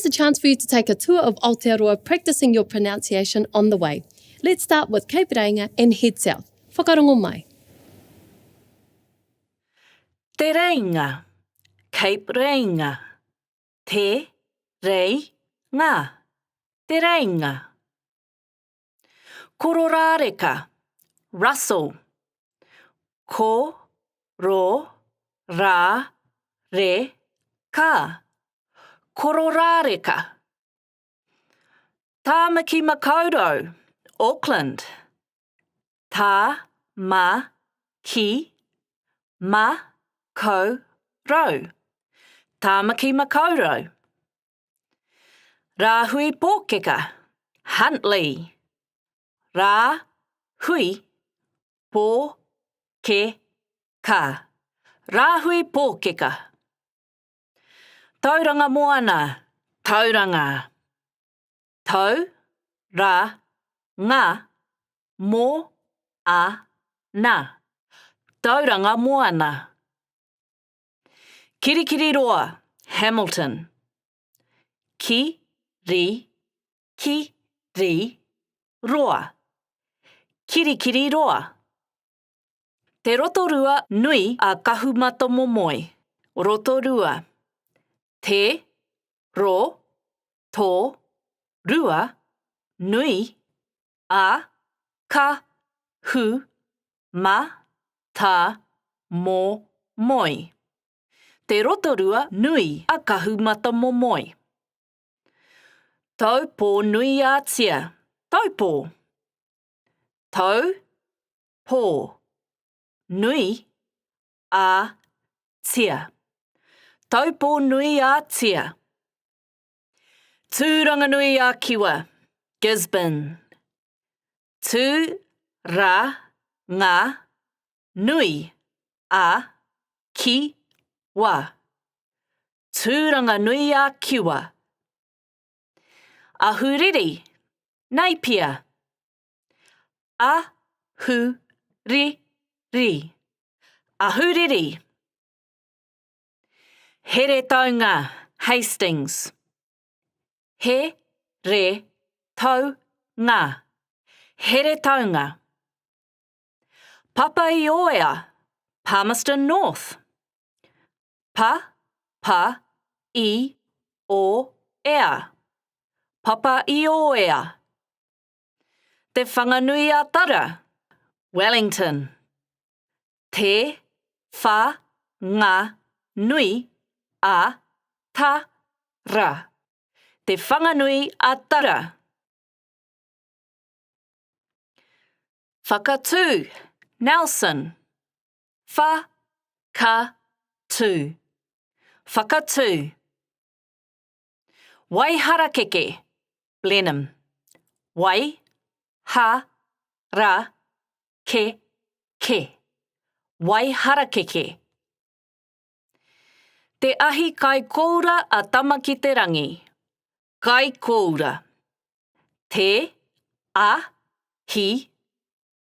a chance for you to take a tour of Aotearoa practicing your pronunciation on the way. Let's start with Cape Reinga and head south. Whakarongo mai. Te Reinga, Cape Reinga, Te Rei Nga, Te Reinga. Kororāreka, Russell, Ko ro rā re ka, Kororāreka. Tāmaki Makaurau, Auckland, Tā ma ki ma kau rau, Tāmaki Makaurau. Rāhui Pōkeka, Huntly, Rā hui pō ke ka, Rāhui Pōkeka. Tauranga Moana, Tauranga. Tau, ra, nga, mo, a, na. Tauranga Moana. Kirikiriroa, Hamilton. Ki, ri, ki, ri, roa. Kirikiriroa. Te Rotorua nui a Kahumatamomoe, Rotorua. Te, ro, to, rua, nui, a, ka, hu, ma, ta, mo, moi. Te Rotorua nui a Kahumatamomoe. Taupō-nui-a-Tia, Taupō. Tau, pō, nui, a, tia. Taupō-nui-a-Tia. Tūranganui-a-Kiwa, Gisborne. Tū, ra, nga, nui, a, ki, wa. Tūranganui-a-Kiwa. Ahuriri, Napier. A, hu, ri, ri. Ahuriri. Heretaunga, Hastings. He, re, tau, nga. Heretaunga. Papa-i-ōea, Palmerston North. Pa, pa, i, o, ea. Papa-i-ōea. Te Whanganui-a-Tara, Wellington. Te, wha, nga, nui, a, ta, ra. Te Whanganui-a-Tara. Whakatū, Nelson. Wha, ka, tū. Whakatū. Waiharakeke, Blenheim. Wai, ha, ra, ke, ke. Waiharakeke. Te ahi kai kōura a Tama-ki-te-rangi. Kai kōura. Te, a, hi,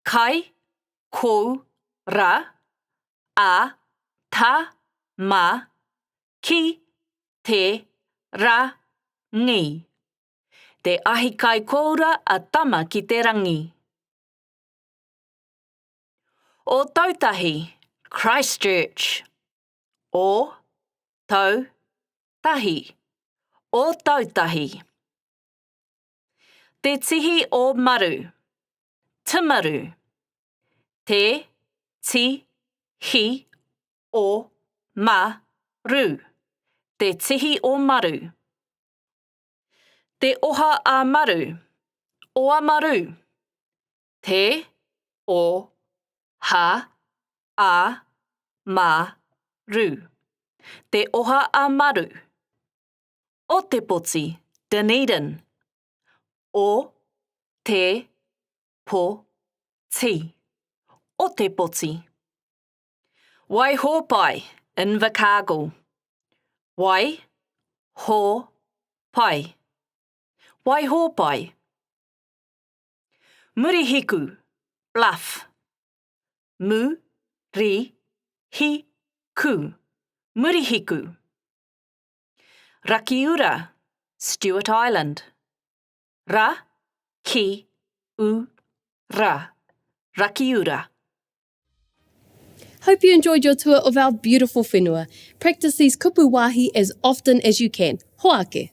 kai, kou, ra, a, ta, ma, ki, te, ra, ngi. Te ahi kai kōura a Tama ki te rangi. Ōtautahi, Christchurch. Ō, tau, tahi. Ōtautahi. Te Tihi o Maru, Timaru. Te, ti, hi, o, ma, ru. Te Tihi o Maru. Te Oha a Maru, Oamaru. Te, o, ha, a, ma, ru. Te Oha a Maru. Ōtepoti, Dunedin. O, te, po, ti. Ōtepoti. Waihōpai, Invercargill. Wai, hō, pai. Waihōpai. Murihiku, Bluff. Mu, ri, hi, ku. Murihiku. Rakiura, Stewart Island. Ra, ki, u, ra. Rakiura. Hope you enjoyed your tour of our beautiful whenua. Practice these kupu wāhi as often as you can. Hoake!